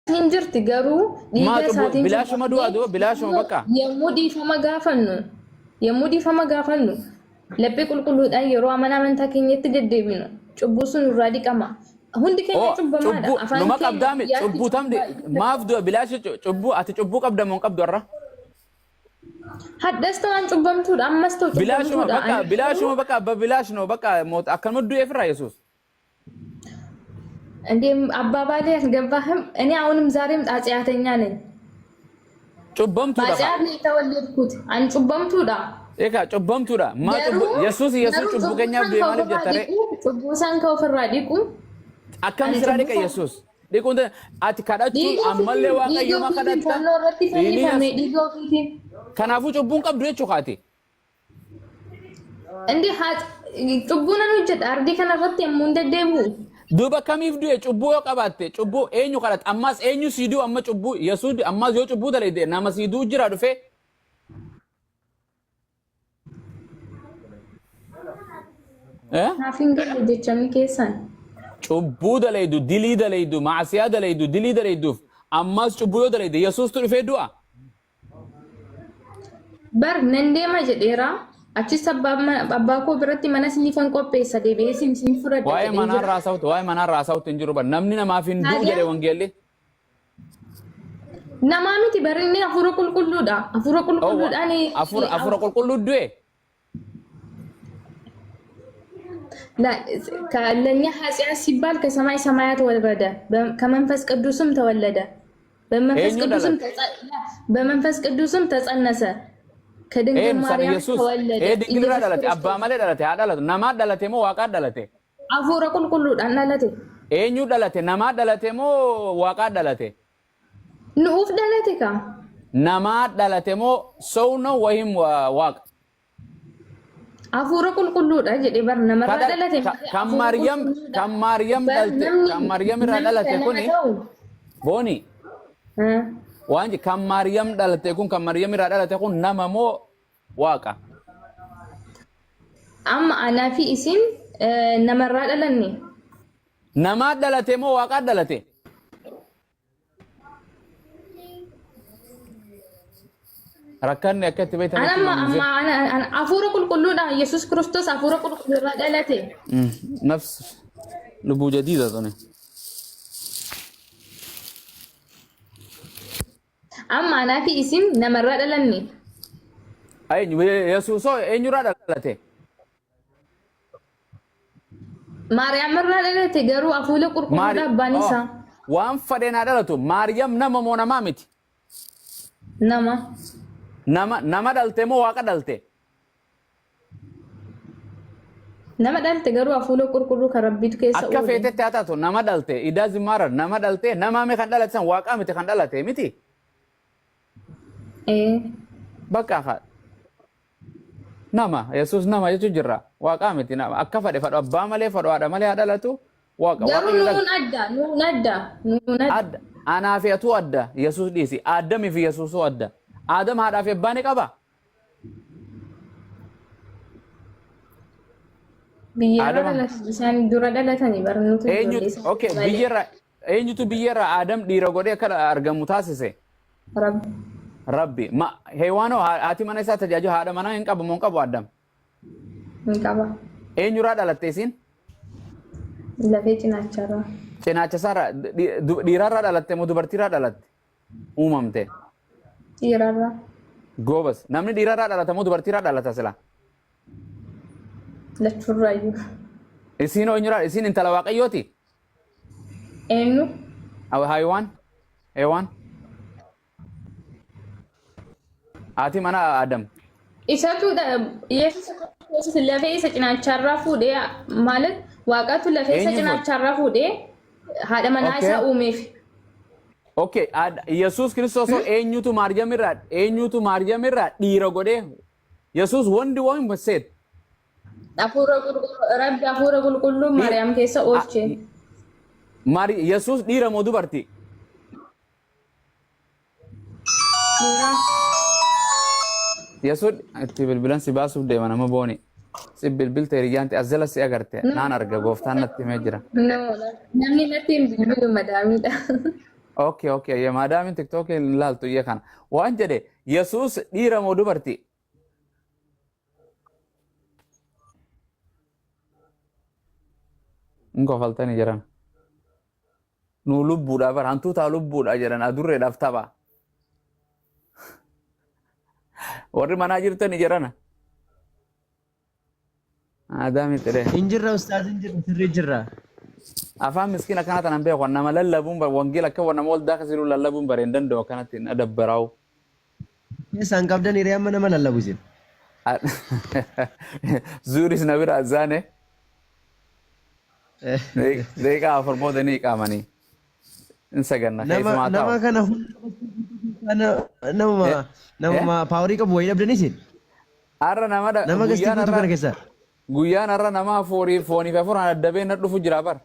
Hin jirti garuu Maa dhiiga cubbuu isaatiin bilaashuma du'a cubbamnee du'a bilaashuma bakka. yommuu dhiifama gaafannu yommuu dhiifama gaafannu laphee qulqulluudhaan yeroo amana amantaa keenyatti deddeebinu cubbuu sun nurraa dhiqama. Hundi keenya Oo cubbamaadha. cubbuu Afaan numa keenya qabdaa mi guyyaatti cubbuu tamde cubbaa maaf du'a bilaasha cubbuu ati cubbuu qabda moo hin qabdu har'a? Hadhas ta'an cubbamtuudha ammas ta'u Bilaashuma cubbamtuudha. bakka Ani garuu bilaashuma bakka abba bilaash noo bakka moot akkanuma du'eef irraa Yesuus. እንዴ አባባሌ አልገባህም? እኔ አሁንም ዛሬም ኃጢአተኛ ነኝ። Cubbamtuudha kaa. በኃጢአት ነው የተወለድኩት። አን ጩበምቱudha Egaa cubbamtuudha. Maa garuu cubbu Yesuus Yesuus garuu cubbuu cubbuu keenyaaf san du'e ka maaliif ofirraa jettaree? dhiqu cubbuu san ka ofirraa dhiqu Akkam ani siraa cubbuu dhiqa san Yesuus? Dhiquun ati kadhachuun dhiiga ammallee ofiitiin dhiiga Waaqayyuma ofiitiin kadhatta. fannoo irratti Dhiigni fannifame Yesuus. dhiiga ofiitiin Kanaafuu cubbuun qabdu jechuu kaati. እንዴ cubbuu nan hojjedha ardii kana irratti yommuu hin deddeebi'u Duuba kamiif du'e cubbuu yoo qabaatte cubbuu eenyu kadhatta ammas eenyu sii du'u amma cubbuu Yesuus du'e ammas yoo cubbuu dalagde nama sii du'u jira dhufee. Eh? naaf hin galle jechamni keessan. Cubbuu dalaydu dilii dalaydu maasiyaa dalaydu dilii dalayduuf ammas cubbuu yoo dalayde Yesuustu dhufee du'a. Bar nan deema jedheera. Achis abbaa koo biratti mana isiniifan qopheessa deebi'ee isin isin fudhadha Waa'ee jedhee manaa jira. irraa haasawutti waa'ee manaa irraa haasawutti hin jiru bar namni namaaf hin du'u Taadiyaa jedhe wangeelli. namaa miti bar inni hafuura qulqulluudha. Hafuura Oh, qulqulluudhaan hafuura qulqulluu du'e. ለእኛ ኃጢአት ሲባል ከሰማይ ሰማያት ወረደ፣ ከመንፈስ ቅዱስም ተወለደ፣ በመንፈስ Eenyu ቅዱስም dhalate? በመንፈስ ቅዱስም ተጸነሰ፣ ከድንግል Eenyu sana ማርያም Yesuus ተወለደ። ee dingilirraa ኢየሱስ dhalate abbaa ክርስቶስ malee dhalate haa dhalatu namaa dhalate moo waaqaa dhalate? hafuura qulqulluudhaan dhalate. Eenyu dhalate namaa dhalate moo waaqaa dhalate? Nu'uuf dhalate kaa Namaa dhalate moo sowno wahim waaqa? Hafuura qulqulluudha jedhee bar namarraa Ka dhal- dhalate ka- malee kan hafuura Maariyam qulqulluudha. kan Maariyam Bar dhalte namni kan Maariyam irraa namni dhalate kan nama kuni ta'u booni haa, waan kan Maariyam dhalte kun kan Maariyam irraa dhalate kun nama moo waaqa? amma anaa fi isin namarraa dhalanne. Namaa dhalate moo waaqaa dhalate? Rakkanni akka itti Ana beektanitti amma maamillee. amma ana ana hafuura qulqulluudha Yesuus Kiristoos hafuura qulqulluurraa dhalate. Nafs lubbuu jadiida tuni. Amma anaa fi isin namarraa dhalanne. Eenyu Yesuusoo eenyurraa dhalate? Maariyaam irraa dhalate garuu hafuura qulqulluudha Maari abbaan oh, isaa waan fadheen haa dhalatu Maariyam nama moo namaa miti? nama. Nama nama dhalte moo waaqa dhalte? Nama dhalte garuu hafuura qulqulluu kan Rabbiitu keessa Akka oole. feetetti haa taatu nama dhalte idaa zimmaara nama dhalte nama mee kan dhalate san waaqaa miti kan dhalate miti? Ee. Bakka haa Nama, Yesuus nama jechuun jirra. Waaqaa miti nama. Akka fadhe fadhu abbaa malee fadhu haadha malee haa dhalatu. Waaqa Garuu waaqayyo nuun adda, nuun adda, nuun adda. adda. Anaa fi atuu adda. Yesuus dhiisi. Addamii fi Yesuusuu adda. Aadam haadhaa fi abbaa ni qaba. Biyyarra Aadama dhalatan isaan dura dhalatanii bara nuti eenyu ijoollee isaanii okay malee. biyyarra eenyutu biyyarra Aadam dhiira godhee akka argamu taasise? Rabbi. Rabbi. Ma Heewaanoo haati mana isaa tajaajilu haadha manaa hin qabu moo hin qabu Addam? Hin qaba. Eenyurraa dhalatte isiin? Lafee cinaacharraa. Cinaacha isaarraa dhiirarraa dhalatte moo dubartiirraa dhalatte? Uumamte. Dhiirarraa. Goobas. Namni dhiirarraa dhalata moo dubartiirraa dhalata sila? Lachuurraayyuu. Isiin eenyurraa isiin intala waaqayyooti? Eenyu? Haywaan? Heewaan? Haati mana Adam. Isatu Yesuus Kiristoos lafee isa cinaacharraa fuudhee ማለት waaqatu lafee isa Eenyu fuudhe? cinaacharraa fuudhee haadha manaa Okay. isaa uumeef. Okay, Yesuus Kiristoos hoo eenyutu Maariyaam irraa eenyutu Maariyaam irraa dhiira godhee Yesuus wandi waan seet Hafuura qulqulluu Rabbi hafuura qulqulluu Maariyaam keessa oolche. Maari Yesuus dhiira moo dubartii? Dhiira. Yesuus itti bilbilan si baasuuf deema nama booni. Si bilbilte hiriyyaan as jala si agarte naan arga gooftaan natti himee jira. No, namni natti hin bilbilu madaamiidha. Okay, ya maadaamin TikTok hin laaltu iyya kana. Waan jedhe Yesuus dhiira moo dubartii? Hin kofaltanii jiran. Nuu lubbuudha bara hantuutaa lubbuudha jedhan adurreedhaaf tapha. Warri manaa jirtani jedhana. Aadaa miti dhee. Hin jirra ustaaz hin jirra sirrii jirra. Afaan miskiina akkana tanan beeku nama lallabuun bar wangeela akka nama waldaa keessa jiru lallabuun bare hin danda'u akkanatti na dabbaraa'u. Keessaan qabdan hiree amma nama lallabu isin. Zuuris na bira azzaane daqiiqaa 4 booda ni iqaamanii. Hin saganna Nama keessumaa nama taa'u. kana hunda namuma namuma paawarii qabu wayii dhabdanii isin. Har'a nama Nama gastii guyyaan guutuu har'a kana keessaa. guyyaan har'a nama afurii foonii fi afuraan adda bee na dhufu jira bar.